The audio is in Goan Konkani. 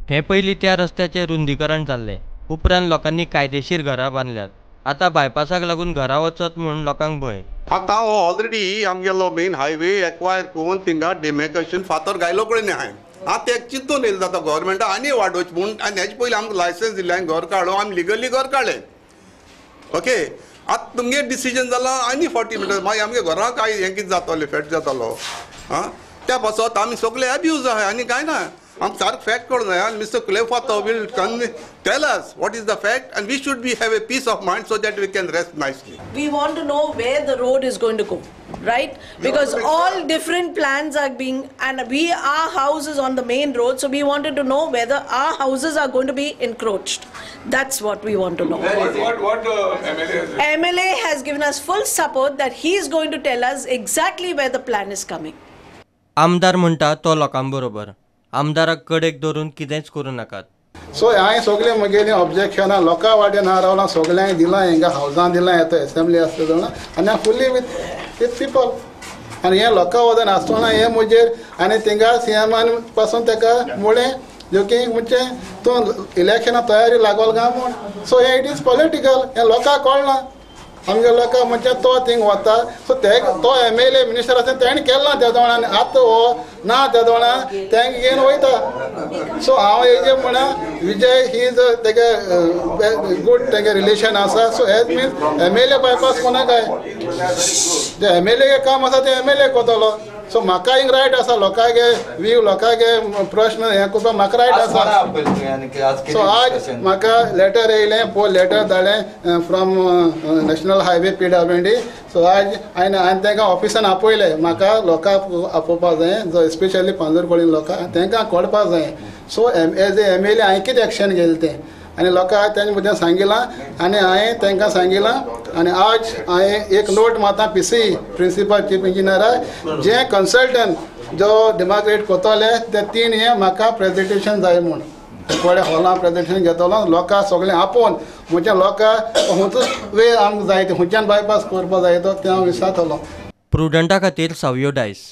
हे पयलीं त्या रस्त्याचें रुंदीकरण जाल्लें. उपरांत लोकांनी कायदेशीर घरां बांदल्यात. आतां बायपासाक लागून घरां वचत म्हूण लोकांक भंय. आतां हो ऑलरेडी आमगेलो मेन हायवे एक्वायर करून थिंगा डिमेकेशन फातर घायलो कडेन आहाय. आतां एक चिंतून येयलें जाता गव्हर्मेंटा आनी वाडोवचें म्हूण. आनी हेजे पयलीं आमकां लायसन्स दिलें, हांवें घर काडलो, आमी लिगली घर काडलें. ओके, आतां तुमगे डिसिजन जालां आनी 40 मिटर्स, मागीर आमगे घराक काय हें कितें जातलें, इफेक्ट जातलो. आं, त्या पासत आमी सगळे एब्यूज आहाय आनी कांय ना. आमकां सारको फॅक्ट कळूंक जाय. आनी Mister Cleofato will tell us what is the fact and we should be have a peace of mind so that we can rest nicely. We want to know where the road is going to go, right? Because all different plans are being, and we, our house is on the main road, so we wanted to know whether our houses are going to be encroached. That's what we want to know. What MLA has written? MLA has given us full support that he is going to tell us exactly where the plan is coming. आमदार म्हणटा तो लोकां बरोबर, आमदाराक कडेक धरून कितेंच करूं नाकात. सो हांवें सगळें म्हगेलीं ऑब्जेक्शनां लोकां वाटेन हांव रावलां, सगल्यांक दिलां, हिंगा हावजां दिलां, येता एसेंब्ली आसता जाणा, आनी हांव फुल्ली विथ पिपल. आनी हें लोकां वचून आसतना हें म्हजेर आनी थिंगा सीएमान पासून ताका मुळें जो की म्हणजे तूं इलेक्शना तयारी लागोल काय म्हूण. सो हें it is political, हें लोकांक कळना. आमगे लोकांक म्हणजे तो थिंग वता, सो ते तो एमएलए मिनिस्टर आसा तेणें केलें ना त्या दोणान, आतां हो ना त्या दोणान तेंक घेवन वयता. सो हांव हेजे म्हणा विजय he is तेगे गूड तेगे रिलेशन आसा. So as means MLA bypass कोणा काय जे एमएलए काम आसा तें एमएलए करतलो. सो म्हाका हिंग रायट आसा, लोकांगे व्यू लोकांगे प्रश्न हें करपाक म्हाका रायट आसा. सो आज म्हाका लेटर येयलें, पोर लेटर धाडलें from national highway PWD. So आज हांवें तांकां ऑफिसान आपयलें, म्हाका लोकांक आपोवपाक जाय, जो स्पेशली पांजरकोळी लोकांक तांकां कळपाक जाय. सो एज ए एमएलए हांवें कितें एक्शन घेतलें तें आनी लोकांक तेंचे बद्दल सांगिलां आनी हांवें तांकां सांगिलां. आनी आज हांवें एक नोट मारता पीसी प्रिंसिपल चीफ इंजिनियराक, जे कन्सल्टंट जो डेमोक्रेट करतले ते 3 हे म्हाका प्रेजेंटेशन जाय म्हूण थोडे हॉलां प्रेजेंटेशन घेतलो, लोकांक सगळें आपोवन म्हणजे लोकांक खंयचोच वे आमकां जाय ते खंयच्यान बायपास करपाक जाय तो तें हांव विचारतलो. प्रुडंटा खातीर सावयो डायस.